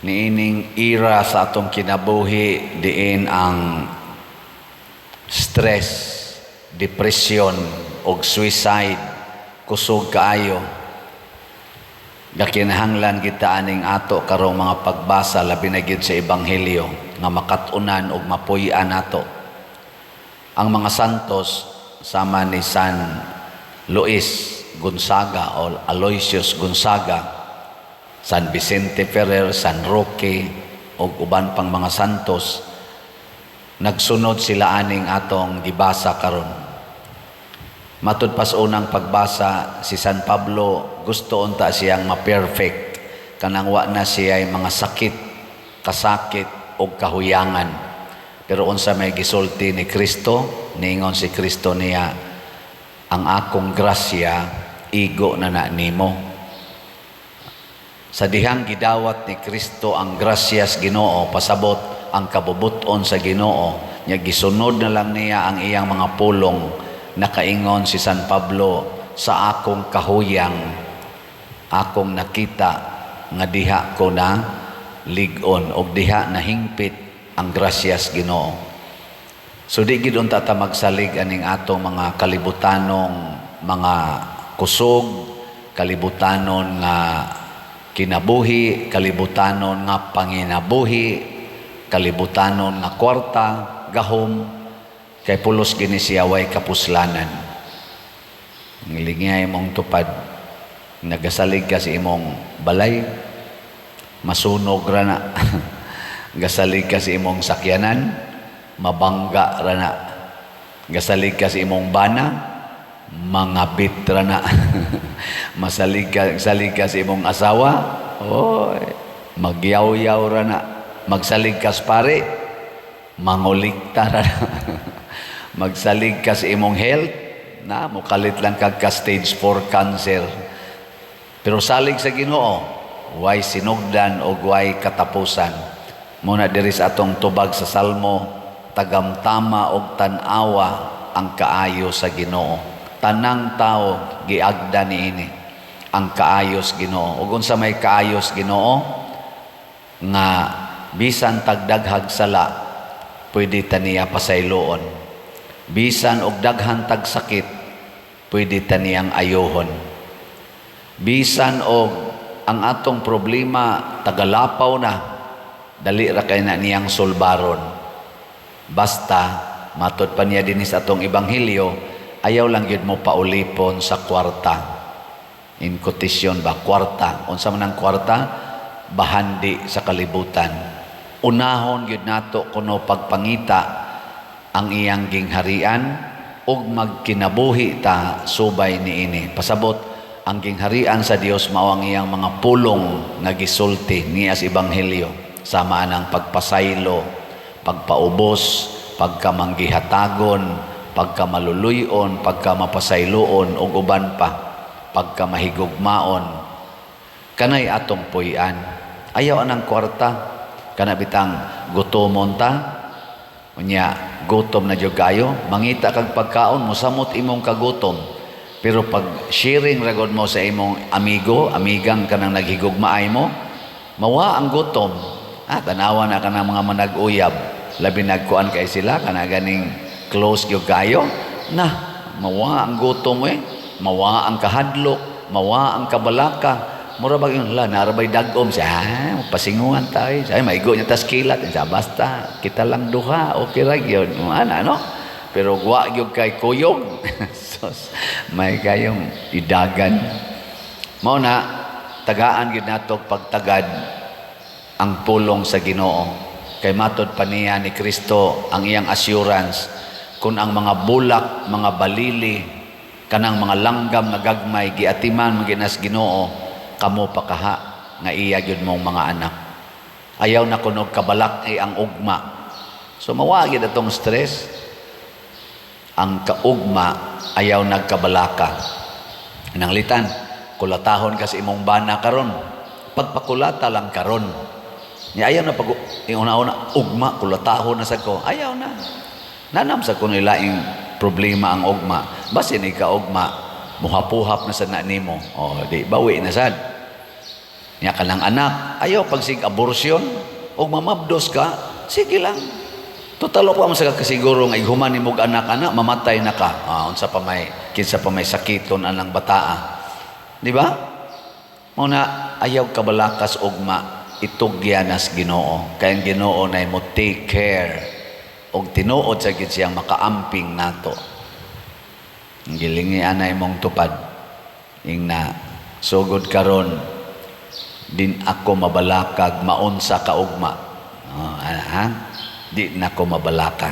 Niining era sa atong kinabuhi diin ang stress, depression ug suicide kusog kaayo. Gakinahanglan kita aning ato karong mga pagbasa, labi na gyud sa Ebanghelyo, nga makat-unan ug mapuy-an nato. Ang mga santos sama ni San Luis Gonzaga o Aloysius Gonzaga, San Vicente Ferrer, San Roque ug uban pang mga santos, nagsunod sila aning atong gibasa karon. Matud pa sa unang pagbasa, si San Pablo gusto unta siyang ma-perfect, kanang wa na siya mga sakit, kasakit ug kahuyangan. Pero unsa may gisulti ni Kristo? Niingon si Kristo niya, "Ang akong grasya igo na na nimo." Sa dihang gidawat ni Kristo ang grasyas Ginoo, pasabot ang kabubuton sa Ginoo, nya gisunod na lang niya ang iyang mga pulong, nakaingon si San Pablo, "Sa akong kahuyang akong nakita nga diha ko na lig-on og diha nahingpit ang grasyas Ginoo." So di gid unta ta magsalig aning atong mga kalibutanong mga kusog, kalibutanon nga kinabuhi, kalibutanon nga panginabuhi, kalibutanon nga kwarta, gahom, kay pulos gini siya way kapuslanan. Ngilingay imong tupad, nagasalig ka sa imong balay, masunog ra na. Gasalig ka sa imong sakyanan, mabangga ra na. Gasalig ka sa imong bana, mangabit ra na. Masalig ka, salig ka sa imong asawa, oy, magyaw-yaw ra na. Magsalig ka sa pare, mangulikta ra na. Magsalig ka sa imong health, na mukalit lang kag ka stage 4 cancer. Pero salig sa Ginoo, way sinugdan o way katapusan. Muna diri sa atong tubag sa Salmo, tagamtama og tan-awa ang kaayo sa Ginoo. Tanang tao giagda niini ang kaayos Ginoo. Ug unsa may kaayos Ginoo? Nga bisan tagdaghag sala, pwede ta niya pasayloon. Bisan og daghan tag sakit, pwede ta niyang ayohon. Bisan og ang atong problema tagalapaw na, dali ra kay na niyang sulbaron. Basta matud pa niya dinhi sa atong ebanghelyo, ayaw lang gyud mo paulipon sa kwarta. In quotation ba, kwarta. Unsa man ang kwarta? Bahandi sa kalibutan. Unahon gyud nato kuno pagpangita ang iyang gingharian ug magkinabuhi ta subay niini. Pasabot, ang gingharian sa Dios mao ang iyang mga pulong nga gisulti niya sa ebanghelyo, sama ang pagpasaylo, pagpaubos, pagkamanggihatagon, pagkamaluluyon, pagkamapasayloon ug uban pa, pagkamahigugmaon. Kanay atong puy-an. Ayaw anang kwarta. Kana bitang gutomon ta, unya gutom na jud kayo, mangita kag pagkaon, mosamot imong kagutom. Pero pag sharing ra gud mo sa imong amigo, amigang kanang naghigugmaay mo, mawa ang gutom. Ah, tanawa na kanang mga manag-uyab. Labi nagkuan kay sila, kana ganing close gyud kayo. Na, mawa ang gutom eh. Mawa ang kahadlok, mawa ang kabalaka. Mura bag yung la, narabay dagom siya, ah, pasinguhan tayo. Siya, maigo niya tas kilat. Siya, basta, kita lang duha, okay ra gyud. Ana, no? Pero wa gyud kay kuyog. Sos, may kayong idagan. Mao na, tagaan gyud nato pagtagad ang pulong sa Ginoo. Kay matod pa niya ni Kristo ang iyang assurance, kung ang mga bulak, mga balili, kanang mga langgam nga gagmay giatiman man ginas Ginoo, kamo pa kaha nga iya gyud mong mga anak. Ayaw na kunog kabalak ay ang ugma. So mawa gyud atong stress. Ang kaugma ayaw nagkabalaka. Nanglitan, kulatahon ka sa imong bana karon. Pagpakulata lang karon. Nya ayaw na pag una-una ugma kulatahon na sa ko. Ayaw na. Nanam sa kuno ilaing problema ang ugma. Basin ika ugma, muhapuhap na sa na nimo. O di bawi na sad. Nya kanang anak, ayaw pagsig abortion og mamabdos ka, sige lang. Total pa mo sa kasiguro nga ighuman nimo og anak ana, mamatay na ka. Ah, unsa pa may, kinsa pa may sakiton anang bataa. Di ba? Mao na ayaw kabalakas ugma, itugyan nas Ginoo. Kay ang Ginoo na mo take care og tinuod sa gid siyang makaamping nato. Ang gilingi ana imong tupad. Ingna sugod karon, din ako mabalakag maunsa ka ugma. Oh, ha? Di na ako mabalaka.